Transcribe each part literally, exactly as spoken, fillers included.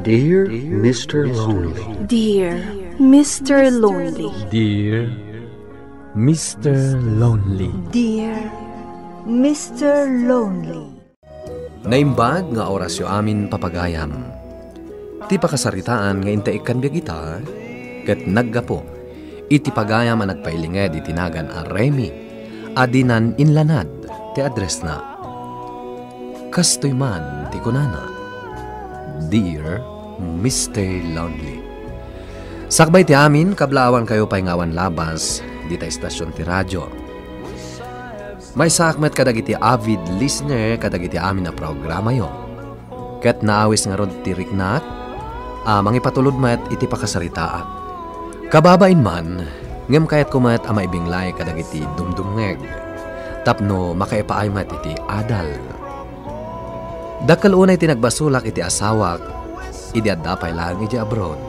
Dear Mister Lonely. Dear Mister Lonely. Dear Mister Lonely. Dear Mister Lonely. Naimbag nga orasyo amin, papagayam. Ti pakasaritaan nga inta ikkan biag ita, ket naggapu iti pagayam a nagpailinged iti nagan a Remy a dinan inlanad ti addressna. Kastoy man ti kunana, "Dear Mister Lonely." Sakbay ti amin, kablaawankayo pay nga awan labas dita estasion ti radio. Maysaak met kadagiti avid listener kadagiti amin a programayo. Ket naawis ngarud ti riknak a mangipatulod met iti pakasaritaak. Kababain man, ngem kayatko met a maibinglay kadagiti dumdumngeg tapno makaipaay met iti adal. Dakkel unay ti nagbasolak iti asawak idi adda pay laeng idiay abroad.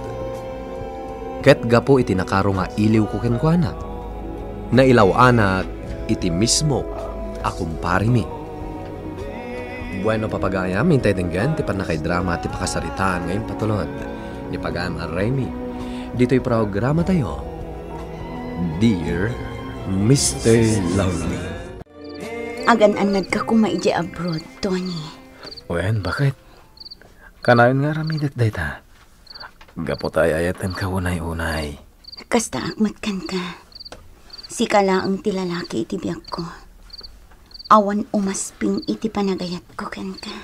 Ket gapu iti nakaro nga iliwko kenkuana, nailaw-anak iti mismo a kumparemi. Bueno, papagayam, intay denggen ti pannakaidrama ti pakasaritaan nga impatulod ni pagayam a Remy ditoy programatayo, Dear Mister Lonely. Agan-annadka koma idiay abroad, Tony. Wen, baket? Kanayon nga aramidek dayta. Gapu ta ay-ayatenka unay-unay. Kastaak met kenka. Sika laeng ti lalaki iti biagko. Awan umasping iti panagayatko kenka.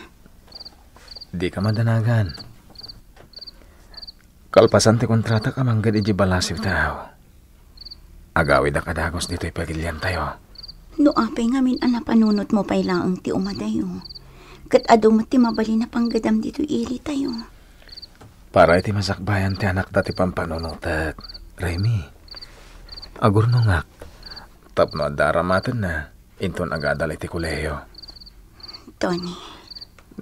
Dika madanagan. Kalpasan ti kontratak a mangged idiay balasiw ti aw, agawidak a dagus ditoy pagiliantayo. No apay ngamin a napanunotmo pay laeng ti umadayo, ket adu met ti mabalin a panggedam ditoy ilitayo. Para iti masakbayan ti anakta ti pampanunotek, Remy. Agurnongak tapno adda aramatenna inton agadal iti kolehiyo. Tony.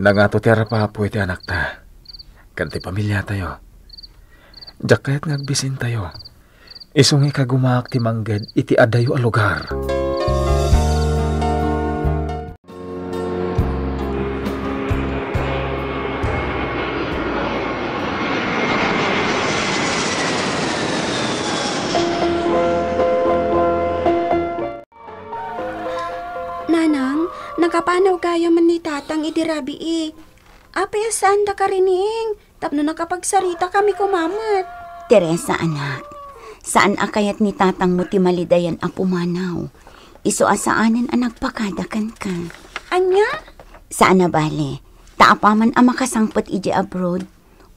Nangato ti arapapo iti anakta ken ti pamiliatayo. Diak kayat nga agbisintayo. Isu nga ikagumaak ti mangged iti adayo a lugar. Nanang, nakapanaw gayamen ni Tatang idi rabii. Apay a saanda kariniing tapno nakapagsaritakami koma met? Teresa, anak, saan a kayat ni tatangmo ti malidayan a pumanaw. Isu a saanen a nagpakada kenka. Ania? Saan a bale, ta apaman a makasangpet idiay abroad,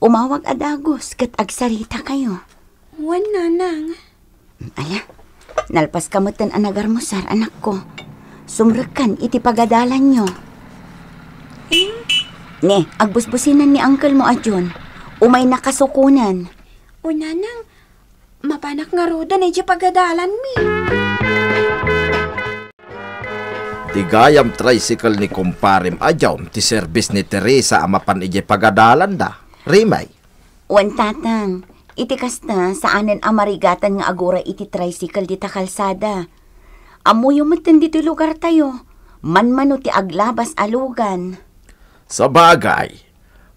umawag a dagus ket agsaritakayo. Wen, Nanang. Ala, nalpaska metten a nagarmusar, anakko. Sumrekkan iti pagadalanyo. Hmm? Ne, agbusbusinan ni uncle mo a John. Umayna kasukonan. O, Nanang, mapanak ngaruden idiay pagadalanmi. Ti gayam tricycle ni kumparem a John ti serbis ni Teresa a mapan idiay pagadalanda, Remy. Wen, Tatang, iti kasta, saanen a marigatan nga agura iti tricycle dita kalsada. Ammoyo metten ditoy lugartayo, manmano ti aglabas a lugan. Sabagay,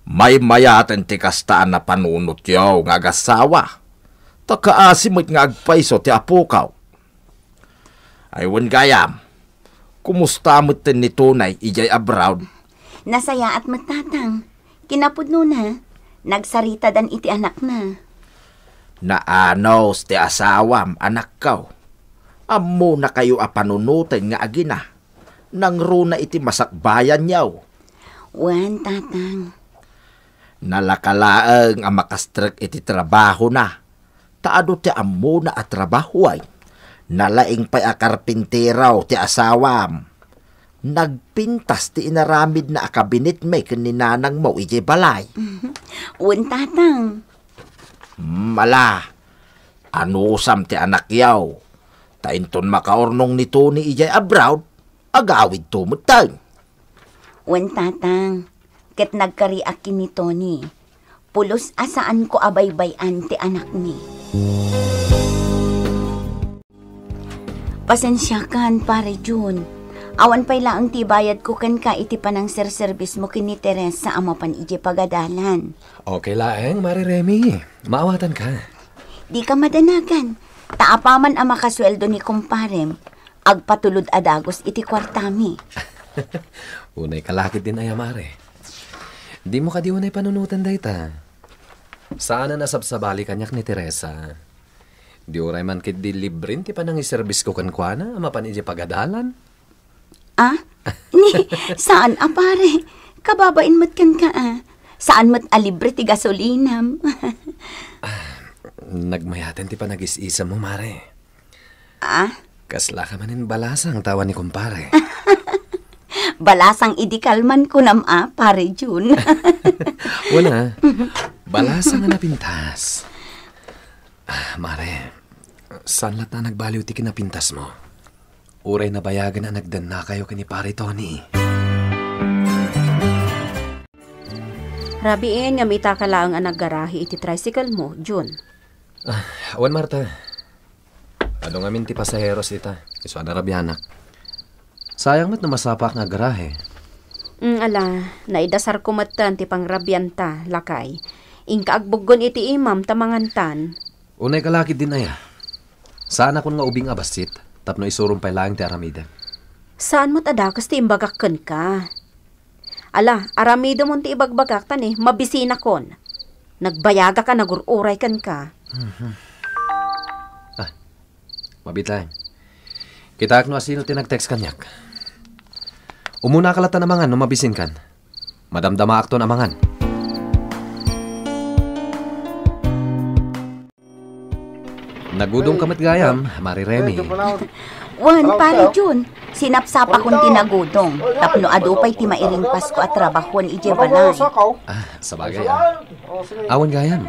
maymayaten ti kasta a napanunotyo nga agassawa. Ta kaasi met nga agpayso ti apokaw. Ay wen gayam, kumusta metten ni Tonay idiay abroad? Nasayaat met, Tatang. Kinapudnona, nagsaritadan iti anakna. Naanus ti asawam, anakko. Ammonakayo a panunoten nga agina. Nangruna iti masakbayanyo. Wen, Tatang. Nalaka laeng a makastrek iti trabahona. Ta adu ti ammona a trabahoen. Nalaing pay a karpintero ti asawam. Nagpintas ti inaramidna a kabinetmi ken ni nanangmo idiay balay. Mhm. Wen, Tatang. Mm, ala, anusam ti anakyo. Ta inton makaurnong ni Tony idiay abroad, agawidto metten. Wen, Tatang, ket nagkariak ken ni Tony. Pulos a saanko a baybay-an ti anakmi. Pasensiakan, Pare Jun. Awan pay laeng ti bayadko kenka iti panangserserbismo ken ni Teresa a mapan idiay pagadalan. Okay laeng, Mare Remy. Maawatanka. Dika madanagan. Ta apaman a makasueldo ni kumparem, agpatulod a dagus iti kuartami. Unay ka lakit din aya, Mare. Dimo kadi unay panunoten dayta? Saanen a sabsabali kaniak ni Teresa. Di uray man ketdi libren ti panangiserbisko kenkuana a mapan idiay pagadalan. Ah? Ni, saan a, pare? Kababain met kenka, ah. Saan met a libre ti gasolinam? Nagmayaten ti panagis-isammo, Mare. Ah? Kasla ka manen balasang tawan ni kumpare. Balasang idi kalman kunam a, Pare Jun. Wala. Balasang a napintas. Ah, Mare, saan latta a nagbaliw ti kinapintasmo? Uray nabayagen a nagdannakayo ken ni Pare Tony. Rabiin ngem ita ka laeng a naggarahe iti tricycle mo, Jun. Ah, awan, Marta. Adu ngamin ti pasaheros ita. Isu a narabianak. Sayang met no masapaak nga aggarahe. Mm, ala, naidasarko metten ti pangrabianta, lakay. Inka agbuggon iti imam ta mangantan. Unay ka lakit din aya. Saanakon nga ubing a bassit, tapno isurom pay laeng ti aramidek. Saan met a dakes ti imbagak kenka. Ala, aramidemon ti ibagbagak ta ni mabisinakon. Nagbayagak a nagur-uray kenka. Mhm. Ah, mabiit laeng. Kitaak no asino ti nag-text kaniak. Umunaka latta a mangan no mabisinkan. Madamdamaakton a mangan. Nagudong ka met gayam, Mare Remy. Wen, Pare Jun, sinapsapakon ti nagudong, tapno adu pay ti mairing Pasko a trabahoen idiay balay. Ah, sabagay, ah. Awan gayam.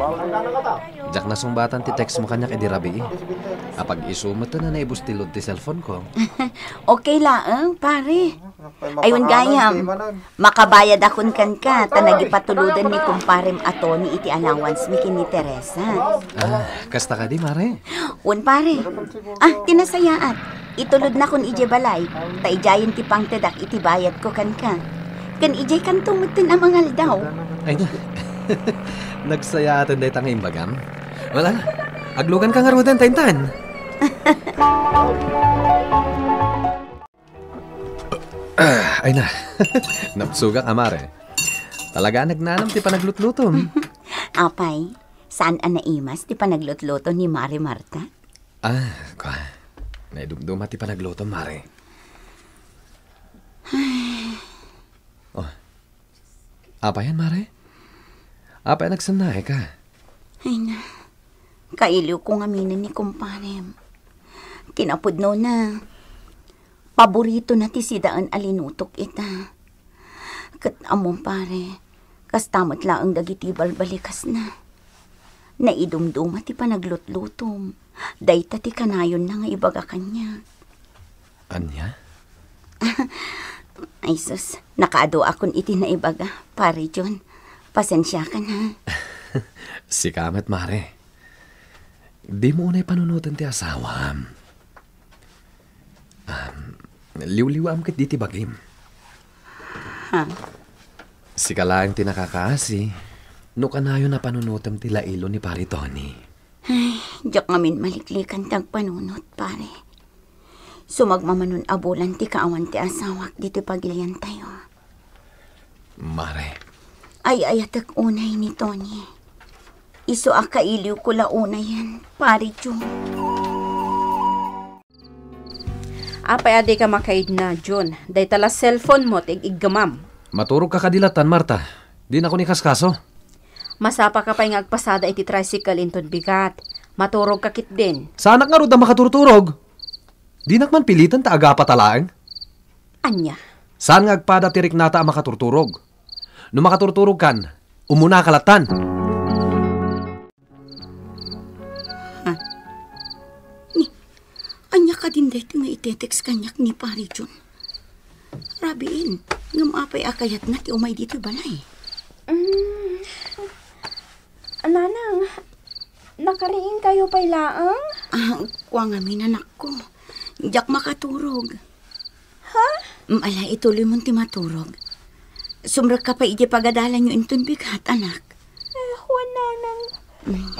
Diak nasungbatan ti text mo kaniak idi rabii. Apag-isu met a naibus ti load ti cellphone ko. Okay laeng, pare. Ayun gayam, makabayadakon kenka ta nagipatuloden ni kumparem a Tony iti allowance mi ken ni Teresa. Ah, kasta kadi, Mare? Wen, pare. Ah, ti nasayaat. Itulodnakon idiay balay, ta idiayen ti pangtedak iti bayadko kenka. Ken idiay kanto metten a mangaldaw. Ay na. Nagsayaaten dayta nga imbagam. Wala. Agluganka ngaruden ta intan. Ah, ay na. Napsugak, a Mare. Talaga a nagnanam ti panaglutlutom. Apay, saan a naimas ti panaglutluto ni Mare Marta? Ah, kwa. Naidumduma ti panaglutom, Mare. Oh. Apay, Mare? Apay a nagsannaeka? Ay na, kailiwko ngamin ni kumparem. Kinapudnona, paboritona ti sidaen a linutok ita. Ket ammom, pare, kasta met laeng dagiti balbalikasna. Naidumduma ti panaglutlutom. Dayta ti kanayonna nga ibaga kaniak. Ania? Ay sus, nakaadu akon iti naibaga, Pare Jun. Pasensiakan, ha? Sika met, Mare. Dimo unay panunoten ti asawam. Um, liwliwaam ketdi ti bagim. Ha? Sika laeng ti nakakaasi no kanayon a panunotem ti lailo ni Pare Tony. Ay, diak ngamin maliklikan ti agpanunot, pare. Sumagmamanon a bulan ti kaawan ti asawak ditoy pagiliantayo. Mare. Ay-ayatek unay ni Tony. Isu a kailiwko la unayen, Pare Jun. Apay a dika makaidna, Jun? Dayta la cellphone mo ti ig-iggamam. Maturogka kadi latan, Marta. Dinakon ikaskaso. Masapaka pay nga agpasada iti tricycle inton bigat. Maturogka ketdin. Saanak ngarud a makaturturog. Dinak man piliten ta agapata laeng. Ania? Saan nga agpada ti riknata a makaturturog. No makaturturogkan, umunaka latan. Ha? Ni, ania kadin daytoy nga itetext kaniak ni Pare Jun? Rabiin, ngem apay a kayatna ti umay ditoy balay? Mm. Nanang, nakariingkayo pay laeng? Ah, kua ngamin, anakko. Diak makaturog. Ha? Ala, ituloymon ti maturog. Sumrekka pay idiay pagadalanyo inton bigat, anak. Eh, Juan, Nanang. Mm.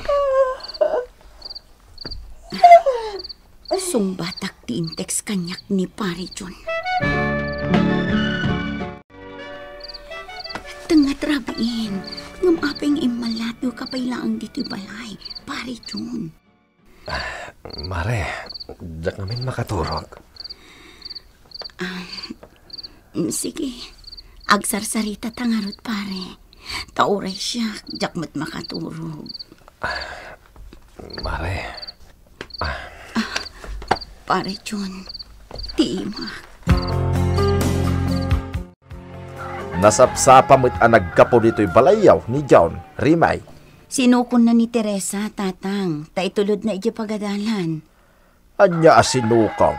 Sungbatak ti in-text kaniak ni Pare Jun. Tengnga ti rabiin, ngem apay nga immallatyo ka pay laeng ditoy balay, Pare Jun? Mare, diak ngamin makaturog. Ah, mm, sige. Agsarsaritata ngarud, pare. Ta uray siak, diak met makaturog. Mare. Ah, Pare Jun, ti imak. Nasapsapa met a naggapu ditoy balayyo ni John, Rimay. Sinukonna ni Teresa, Tatang, ta itulodna idiay pagadalan. Ania a sinukong?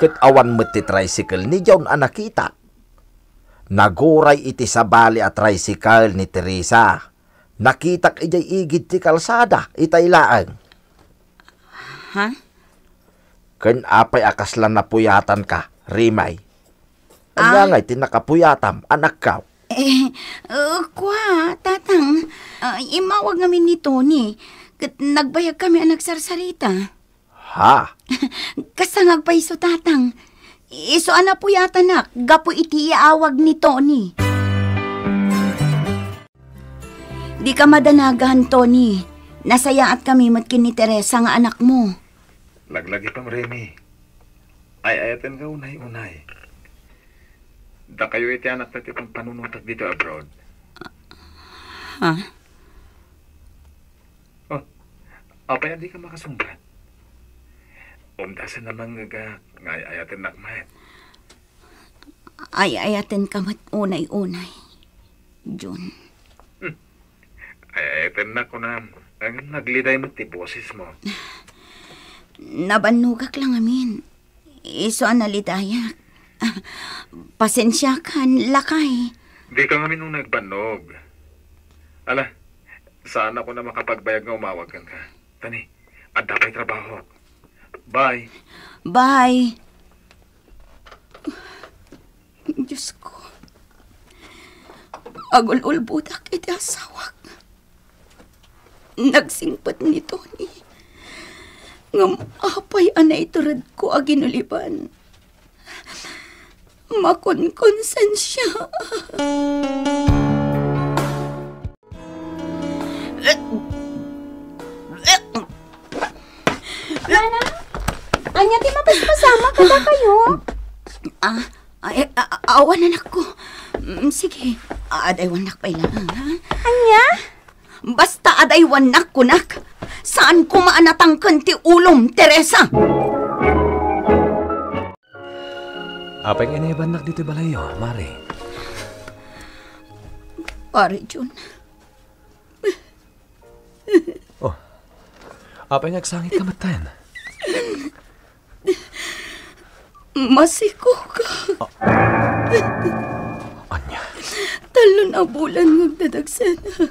Ket awan met ti tricycle ni John a nakita. Naguray iti sabali a tricycle ni Teresa. Nakitak idiay igid ti kalsada, itay laeng. Ha? Ken apay a kasla napuyatanka, Rimay? Ania ngay ti nakapuyatam, anakko? Eh, uh, kua, Tatang. Ah, immawag ngamin ni Tony. Ket nagbayagkami a nagsarsarita. Ha? Kasta nga agpayso, Tatang. Isu a napuyatanak gapu iti iawag ni Tony. Dika madanagan, Tony. Nasayaatkami met ken ni Teresa nga anakmo. Laglagitam, Remy. Ay-ayatenka unay-unay. Dakayo iti anakta ti pampanunotak ditoy abroad. Ha? Oh, apay a dika makasungbat? Umdasen a mangngegak nga ay-ayatennak met. Ay-ayatenka met unay-unay, Jun. Hmm. Ay-ayatennak, kunam. Ngem nagliday met ti bosesmo. Nabannogak la ngamin. Isu a nalidayak. Ah, pasensiakan, lakay. Dika ngamin unay agbannog. Ala, saanakon a makapagbayag nga umawag kenka. Tani, adda pay trabahok. Bye. Bye. Diosko, agul-ulbodak iti asawak. Nagsingpet ni Tony. Ngem apay a naituredko a ginuliban? Makonkonsensia. Nanang, ania ti mapaspasamak kadakayo? Ah, ay, a-, a-, awan, anakko. Mm, sige, adaywannak pay laeng, ha? Ania? Basta adaywannak, kunak. Saan koma a natangken ti ulom, Teresa? Apay nga inayabannak ditoy balayyo, Mare? Pare Jun. Oh. Apay nga agsangitka metten? Masikog. Ah. Ania? Talon a bulan nga agdadagsenak.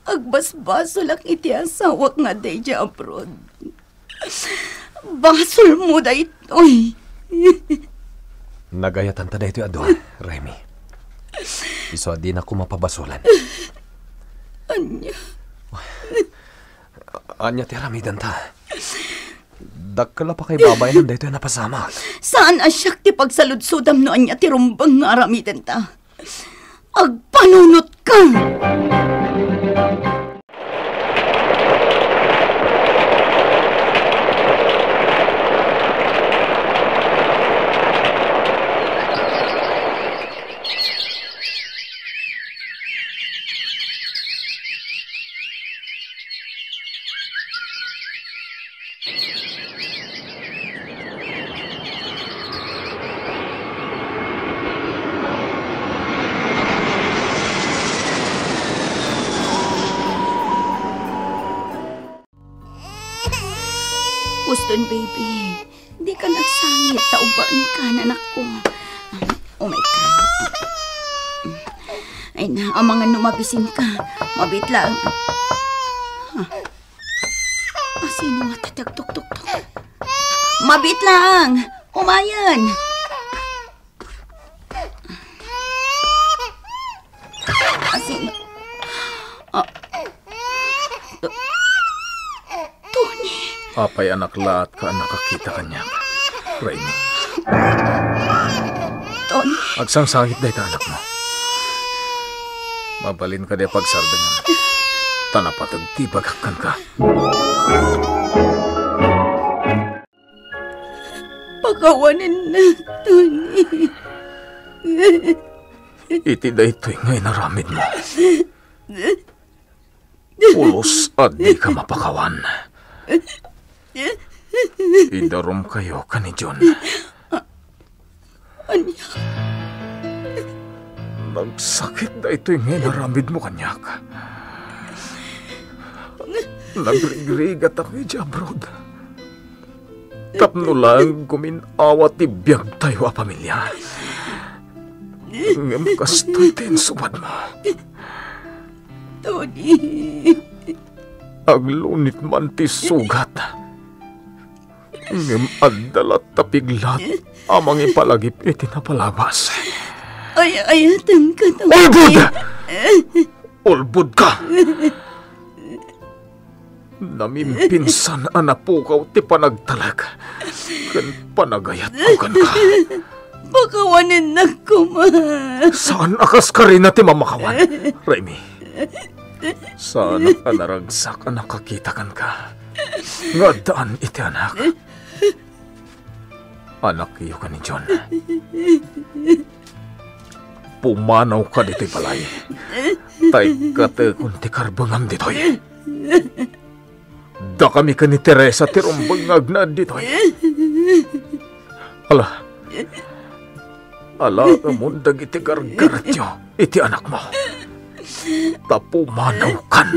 Agbasbasolak iti asawak nga adda idiay abroad. Basolmo daytoy. Nagayatanta daytoy a dua, Remy. Isu a dinak koma pabasolen. Ania? Ania ti aramidenta? Dakkel a pakaibabayanan daytoy a napasamak. Saan a siak ti pagsaludsodam no ania ti rumbeng nga aramidenta. Agpanunotka! Uston, baby. Dika agsangit, ta ubbaenka, anakko. Umay ka. Ay na, amangan no mabisinka. Mabiit laeng. Ah. Asino nga ti agtuktuktok? Mabiit laeng. Umayen. Asino? Ah, To-, Tony. Apay a naklaatka a nakakita kaniak, Raymi? Tony. Agsangsangit dayta anakmo. Mabalin kadi a pagsardengam ta napateg ti ibagak kenka. Pakawanennak, Tony. Iti daytoy nga inaramidmo, pulos a dika mapakawan. Idarumkayo ken ni John. Ania? Nagsakit daytoy nga inaramidmo kaniak. Nagrigrigatako idiay abroad tapno laeng gumin-awa ti biagtayo a pamilia. Ngem kastoy ti insubadmo. Tony. Aglunit man ti sugat. Ngem adda latta piglat a mangipalagip iti napalabas. Ay-ayatenka, Tony. Ulbod! Ulbodka! Namimpinsan a napukaw ti panagtalek ken panagayatko kenka. Pakawanennak koma. Saan a kaskarina ti mamakawan, Raymi. Saan a naragsak a nakakita kenka nga addaan iti anak. Anakyo ken ni John. Pumanawka ditoy balay. Ta ikkatekon ti karbengam ditoy. Dakami ken ni Teresa ti rumbeng nga agnaed ditoy. Ala. Alaemon dagiti gargaretyo iti anakmo. Ta pumanawkan.